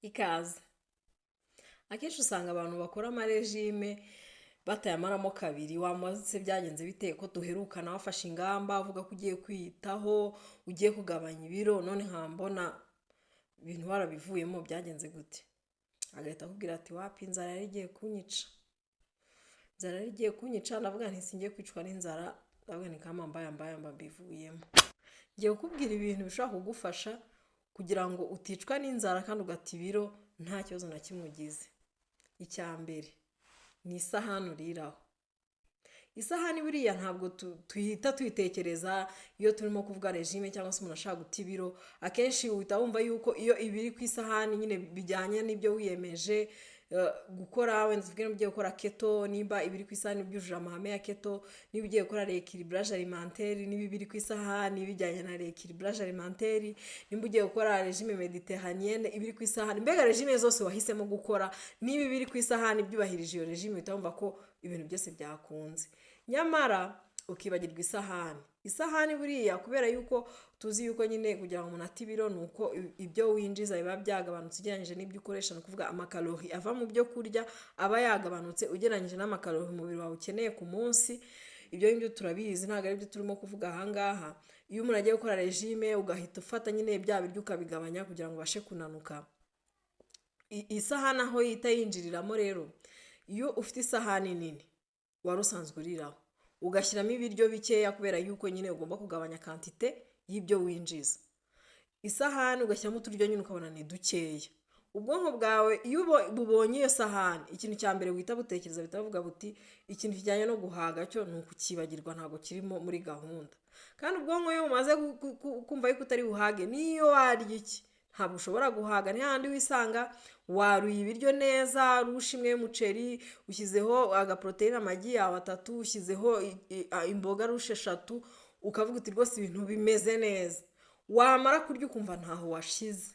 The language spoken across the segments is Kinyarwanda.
Ikaze. Akenshi usanga abantu bakora amarejime batayamaramo kabiri, wamubaza se byagenze bite ko duherukana wafashe ingamba uvuga ko ugiye kwiyitaho, ugiye kugabanya ibiro, none nkaba mbona ibintu warabivuyemo, byagenze gute? Agahita akubwira ati wapi, inzara yari igiye kunyica. Inzara yari igiye kunyica, ndavuga nti singiye kwicwa n'inzara, ndavuga nti kama mbaya mbaya mba mbivuyemo. Ngiye kukubwira ibintu bishobora kugufasha kugira ngo uticwa n'inzara kandi ugata ibiro nta kibazo na kimwe ugize. Icya mbere ni isahani uriraho. Isahani buriya ntabwo tuhita tuyitekereza iyo turimo kuvuga régime cyangwa se umuntu ashaka guta ibiro, akenshi uhita wumva yuko iyo ibiri ku isahani nyine bijyanye n'ibyo wiyemeje gukora. Wenda tuvuge niba ugiye gukora keto, nimba ibiri ku isahani byujuje amahame ya keto, niba ugiye gukora rééquilibrage alimentaire, niba ibiri ku isahani bijyanye na rééquilibrage alimentaire, nimba ugiye gukora régime méditerranéenne, ibiri ku isahani, mbega régime zose wahisemo gukora, niba ibiri ku isahani byubahirije iyo régime, uhita wumva ko ibintu byose byakunze. Nyamara ukibagirwa isahani. Isahani buriya, kubera yuko tuzi yuko nyine kugira ngo umuntu ate ibiro ni uko ibyo winjiza biba byagabanutse ugereranyije n'ibyo ukoresha, ni ukuvuga amakalori ava mu byo kurya aba yagabanutse ugereranyije n'amakalori umubiri wawe ukeneye ku munsi. Ibyo ngibyo turabizi, ntabwo ari byo turimo kuvuga aha ngaha. Iyo umuntu agiye gukora régime, ugahita ufata nyine bya biryo ukabigabanya kugira ngo ubashe kunanuka. Isahani aho ihita yinjiriramo rero, iyo ufite isahani nini wari usanzwe uriraho, ugashyiramo ibiryo bikeya kubera yuko nyine ugomba kugabanya quantité y'ibyo winjiza, isahani ugashyiramo uturyo nyine ukabona ni dukeya, ubwonko bwawe iyo bubonye iyo sahani, ikintu cya mbere buhita butekereza, buhita buvuga buti ikintu kijyanye no guhaga cyo ni ukukibagirwa, ntabwo kirimo muri gahunda. Kandi ubwonko iyo bumaze kumva yuko utari buhage, niyo warya iki ntabwo ushobora guhaga. Ni hahandi wisanga waruye ibiryo neza, louche imwe y'umuceri, ushyizeho agaporoteyine, amagi yawe atatu, ushyizeho imboga louche eshatu, ukavuga uti rwose ibintu bimeze neza. Wamara kurya ukumva ntaho washize,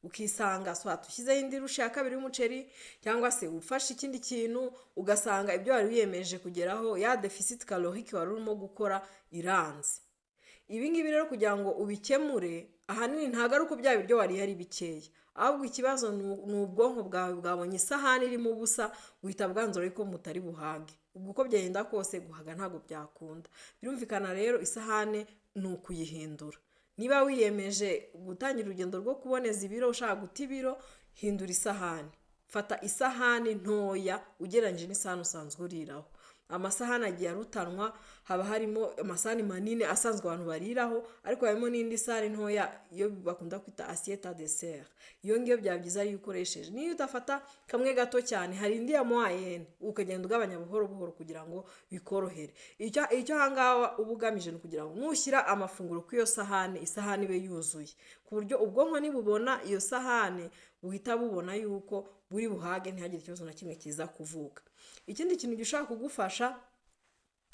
ukisanga soit ushyizeho indi louche ya kabiri y'umuceri, cyangwa se ufashe ikindi kintu, ugasanga ibyo wari wiyemeje kugeraho, ya déficit calorique wari urimo gukora, iranze. Ibi ngibi rero kugira ngo ubikemure, ahanini ntabwo ari uko bya biryo wariye ari bikeya, ahubwo ikibazo ni ubwonko bwawe bwabonye isahani irimo ubusa, buhita bwanzura yuko mutari buhage. Ubwo uko byagenda kose guhaga ntabwo byakunda. Birumvikana rero, isahane ni ukuyihindura. Niba wiyemeje gutangira urugendo rwo kuboneza ibiro, ushaka guta ibiro, hindura isahani. Fata isahani ntoya ugereranyije n'isahani usanzwe uriraho. Amasahani agiye arutanwa, haba harimo amasahani manini asanzwe abantu bariraho, ariko harimo n'indi sahani ntoya iyo bakunda kwita assiette à dessert. Iyo ngiyo byaba byiza ariyo ukoresheje. Niyo udafata kamwe gato cyane, hari indi ya moyenne, ukagenda ugabanya buhoro buhoro kugira ngo bikorohere. Icyo aha ngaha uba ugamije ni ukugira ngo nushyira amafunguro ku iyo sahani, isahani ibe yuzuye, ku buryo ubwonko nibubona iyo sahani buhita bubona yuko buri buhage, ntihagire ikibazo na kimwe kiza kuvuka. Ikindi kintu gishobora kugufasha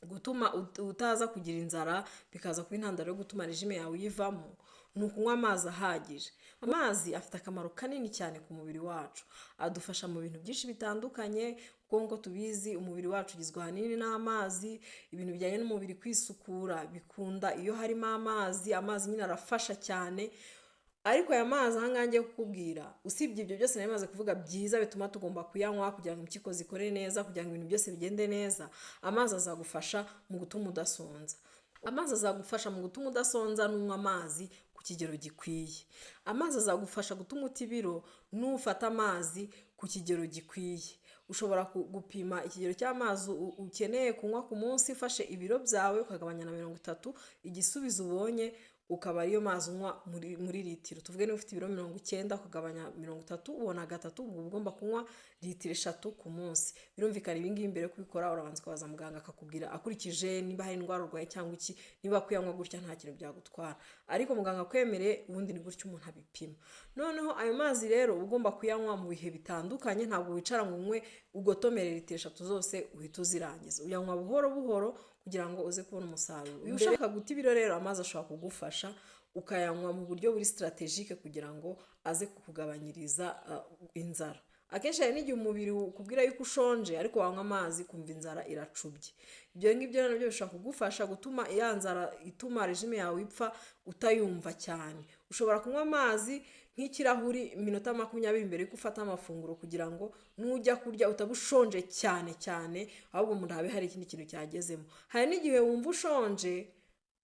gutuma utaza kugira inzara, bikaza kuba intandaro yo gutuma régime yawe uyivamo, ni ukunywa amazi ahagije. Amazi afite akamaro kanini cyane ku mubiri wacu, adufasha mu bintu byinshi bitandukanye, kuko nk'uko tubizi umubiri wacu ugizwe ahanini n'amazi. Ibintu bijyanye n'umubiri kwisukura bikunda iyo harimo amazi. Amazi nyine arafasha cyane. Ariko aya mazi aha ngaha ngiye kukubwira, usibye ibyo byose nari maze kuvuga byiza bituma tugomba kuyanywa kugira ngo impyiko zikore neza, kugira ngo ibintu byose bigende neza, amazi azagufasha mu gutuma udasonza. Amazi azagufasha mu gutuma udasonza nunywa amazi ku kigero gikwiye. Amazi azagufasha gutuma uta ibiro nufata amazi ku kigero gikwiye. Ushobora gupima ikigero cy'amazi ukeneye kunywa ku munsi, ufashe ibiro byawe ukagabanya na 30, igisubizo ubonye ukaba ariyo mazi unywa muri litiro. Tuvuge niba ufite ibiro 90, ukagabanya 30, ubona 3, uba ugomba kunywa litiro 3 ku munsi. Birumvikana, ibi ngibi mbere yo kubikora urabanza ukabaza muganga, akakubwira akurikije niba hari indwara urwaye cyangwa iki, niba kuyanywa gutya nta kintu byagutwara. Ariko muganga akwemereye, ubundi ni gutya umuntu abipima. Noneho ayo mazi rero uba ugomba kuyanywa mu bihe bitandukanye. Ntabwo wicara ngo unywe ugotomere litiro 3 zose uhite uzirangiza. Uyanywa buhoro buhoro kugira ngo uze kubona umusaruro. Iyo ushaka guta ibiro rero, amazi ashobora kugufasha, ukayanywa mu buryo buri stratégique kugira ngo aze kukugabanyiriza inzara. Akenshi hari n'igihe umubiri ukubwira yuko ushonje, ariko wanywa amazi ukumva inzara iracubye. Ibyo ngibyo nabyo bishobora kugufasha gutuma ya nzara ituma régime yawe ipfa utayumva cyane. Ushobora kunywa amazi. nk'ikirahuri iminota 20 mbere yuko ufata amafunguro, kugira ngo nujya kurya utaba ushonje cyane cyane, ahubwo mu nda habe hari ikindi kintu cyagezemo. Hari n'igihe wumva ushonje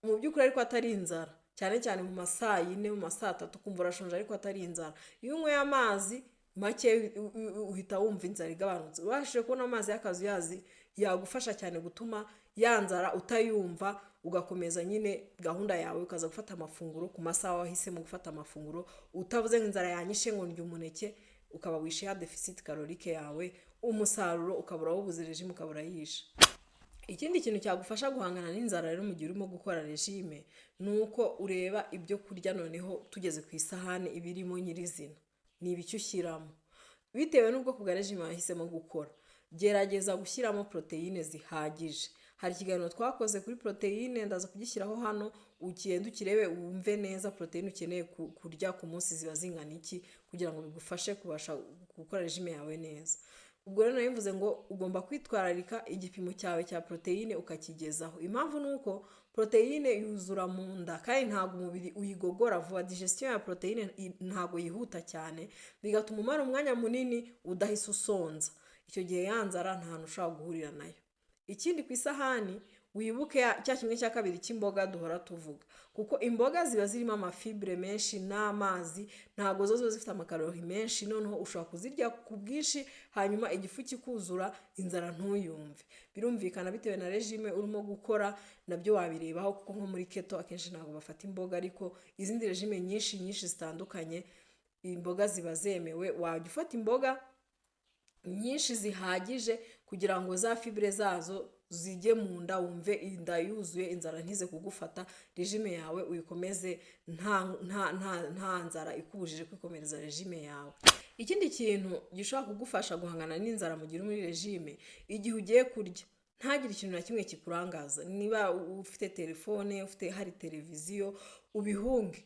mu by'ukuri ariko atari inzara, cyane cyane mu ma saa 4, mu ma saa 3, ukumva urashonje ariko atari inzara. Iyo unyweye amazi make uhita wumva inzara igabanutse. Ubashije kubona amazi y'akazuyazi yagufasha cyane gutuma ya nzara utayumva, ugakomeza nyine gahunda yawe, ukaza gufata amafunguro ku masaha wahisemo gufata amafunguro, utavuze ngo inzara yanyishe ngo ndya umuneke, ukaba wishe ya déficit calorique yawe, umusaruro ukaba urawubuze, régime ukaba urayishe. Ikindi kintu cyagufasha guhangana n'inzara rero mu gihe urimo gukora régime, ni uko ureba ibyo kurya. Noneho tugeze ku isahani ibirimo nyirizina, ni ibiki ushyiramo? Bitewe n'ubwoko bwa régime wahisemo gukora, gerageza gushyiramo poroteyine zihagije. Hari ikiganiro twakoze kuri poroteyine, ndaza kugishyiraho hano, ugende ukirebe wumve neza poroteyine ukeneye kurya ku munsi ziba zingana iki, kugira ngo bigufashe kubasha gukora régime yawe neza. Ubwo rero nari mvuze ngo ugomba kwitwararika igipimo cyawe cya poroteyine ukakigezaho. Impamvu ni uko poroteyine yuzura mu nda kandi ntabwo umubiri uyigogora vuba. Digestion ya poroteyine ntabwo yihuta cyane, bigatuma umara umwanya munini udahise usonza. Icyo gihe ya nzara nta hantu ushobora guhurira nayo. Ikindi, ku isahani wibuke cya 1/2 cy'imboga duhora tuvuga, kuko imboga ziba zirimo ama fibres menshi n'amazi, ntabwo zo ziba zifite amakarori menshi. Noneho ushobora kuzirya ku bwinshi, hanyuma igifu kikuzura, inzara ntuyumve. Birumvikana, bitewe na régime urimo gukora nabyo wabirebaho, kuko nko muri keto akenshi ntabwo bafata imboga, ariko izindi régime nyinshi nyinshi zitandukanye imboga ziba zemewe. Wajya ufata imboga nyinshi zihagije kugira ngo za fibres zazo zijye mu nda, wumve inda yuzuye, inzara ntize kugufata, régime yawe uyikomeze nta nzara ikubujije kwikomereza régime yawe. Ikindi kintu gishobora kugufasha guhangana n'inzara mu gihe uri muri régime, igihe ugiye kurya ntagire ikintu na kimwe kikurangaza. Niba ufite telefone, ufite hari televiziyo, ubihunge,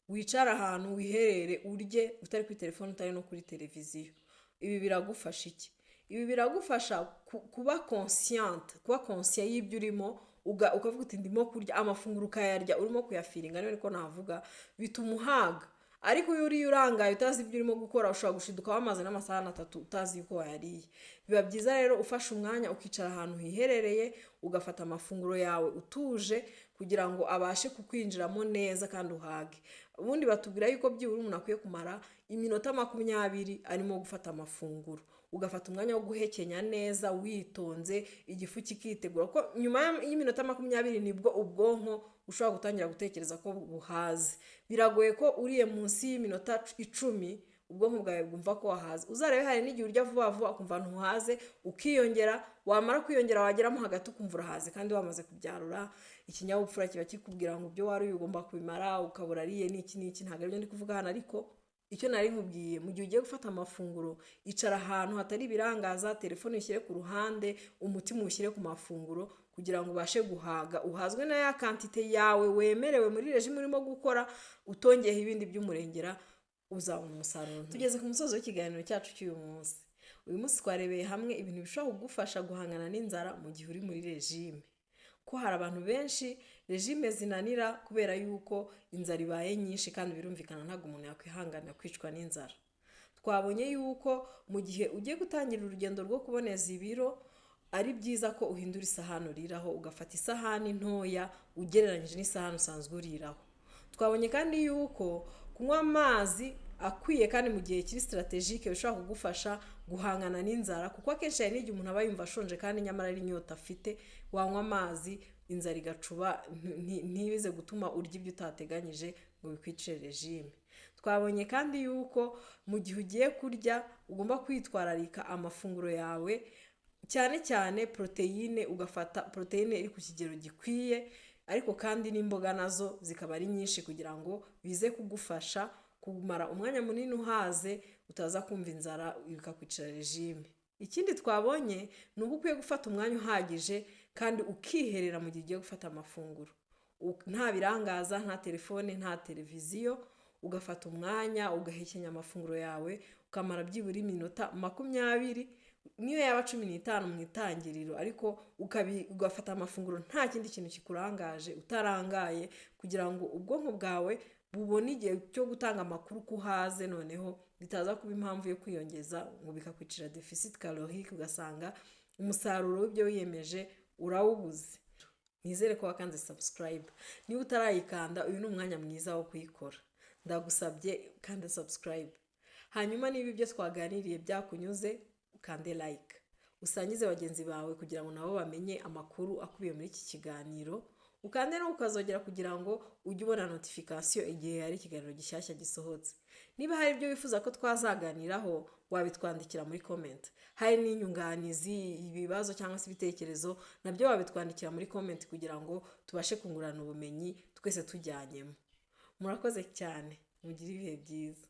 wicare ahantu wiherere, urye utari kuri telefone, utari no kuri televiziyo. Ibi biragufasha iki? Ibi biragufasha kuba consciente, kuba conscient y'ibyo urimo, ukavuga uti ndimo kurya amafunguro, ukayarya urimo kuyafiringa, niba niko navuga, bituma uhaga. Ariko iyo uriye urangaye, utazi ibyo urimo gukora, ushobora gushiduka wamaze n'amasahani 3 utazi yuko wayariye. Biba byiza rero ufashe umwanya ukicara ahantu hiherereye, ugafata amafunguro yawe utuje, kugira ngo abashe kukwinjiramo neza kandi uhage. Ubundi batubwira yuko byibura umuntu akwiye kumara iminota 20 arimo gufata amafunguro, ugafata umwanya wo guhekenya neza witonze, igifu kikitegura, kuko nyuma y'iminota 20 nibwo ubwonko ushobora gutangira gutekereza ko buhaze. Biragoye ko uriye munsi y'iminota 10 ubwonko bwawe bwumva ko wahaze. Uzarebe, hari n'igihe urya vuba vuba ukumva ntuhaze, ukiyongera, wamara kwiyongera wageramo hagati ukumva urahaze kandi wamaze kubyarura. Ikinyabupfura kiba kikubwira ngo ibyo wariye ugomba kubimara, ukabura ariye n'iki n'iki. Ntabwo aribyo ndi kuvuga hano, ariko icyo nari nkubwiye, mu gihe ugiye gufata amafunguro, icara ahantu hatari ibirangaza, telefone ushyire ku ruhande, umutima uwushyire ku mafunguro, kugira ngo ubashe guhaga, uhazwe na ya quantité yawe wemerewe muri régime urimo gukora, utongeyeho ibindi by'umurengera, uzabona umusaruro. Tugeze ku musozo w'ikiganiro cyacu cy'uyu munsi. Uyu munsi twarebeye hamwe ibintu bishobora kugufasha guhangana n'inzara mu gihe uri muri régime, ko hari abantu benshi régime zinanira kubera yuko inzara ibaye nyinshi, kandi birumvikana, ntabwo umuntu yakwihanganira kwicwa n'inzara. Twabonye yuko mu gihe ugiye gutangira urugendo rwo kuboneza ibiro, ari byiza ko uhindura isahani uriraho, ugafata isahani ntoya ugereranyije n'isahani usanzwe uriraho. Twabonye kandi yuko kunywa amazi akwiye kandi mu gihe kiri stratégique bishobora kugufasha guhangana n'inzara, kuko akenshi hari n'igihe umuntu aba yumva ashonje kandi nyamara ari inyota afite. Wanywa amazi inzara igacuba, ntibize gutuma urya ibyo utateganyije ngo bikwicire régime. Twabonye kandi yuko mu gihe ugiye kurya ugomba kwitwararika amafunguro yawe, cyane cyane poroteyine, ugafata poroteyine iri ku kigero gikwiye, ariko kandi n'imboga nazo zikaba ari nyinshi, kugira ngo bize kugufasha kumara umwanya munini uhaze, utaza kumva inzara bikakwicira régime. Ikindi twabonye ni uko ukwiye gufata umwanya uhagije kandi ukiherera mu gihe ugiye gufata amafunguro, nta birangaza, nta telefone, nta televiziyo, ugafata umwanya ugahekenya amafunguro yawe, ukamara byibura iminota 20, niyo yaba 15 mu itangiriro, ariko ugafata amafunguro nta kindi kintu kikurangaje, utarangaye, kugira ngo ubwonko bwawe bubone igihe cyo gutanga amakuru ko uhaze, noneho bitaza kuba impamvu yo kwiyongeza ngo bikakwicira déficit calorique, ugasanga umusaruro w'ibyo wiyemeje urawubuze. Nizere ko wakanze subscribe. Niba utarayikanda, uyu ni umwanya mwiza wo kuyikora. Ndagusabye, kanda subscribe. Hanyuma niba ibyo twaganiriye byakunyuze, ukande like, usangize bagenzi bawe kugira ngo nabo bamenye amakuru akubiye muri iki kiganiro. Ukande no ukazogera kugira ngo ujye ubona notification igihe hari ikiganiro gishyashya gisohotse. Niba hari ibyo wifuza ko twazaganiraho, wabitwandikira muri comment. Hari n'inyunganizi, ibibazo cyangwa se ibitekerezo, nabyo wabitwandikira muri comment kugira ngo tubashe kungurana ubumenyi twese tujyanyemo. Murakoze cyane, mugire ibihe byiza.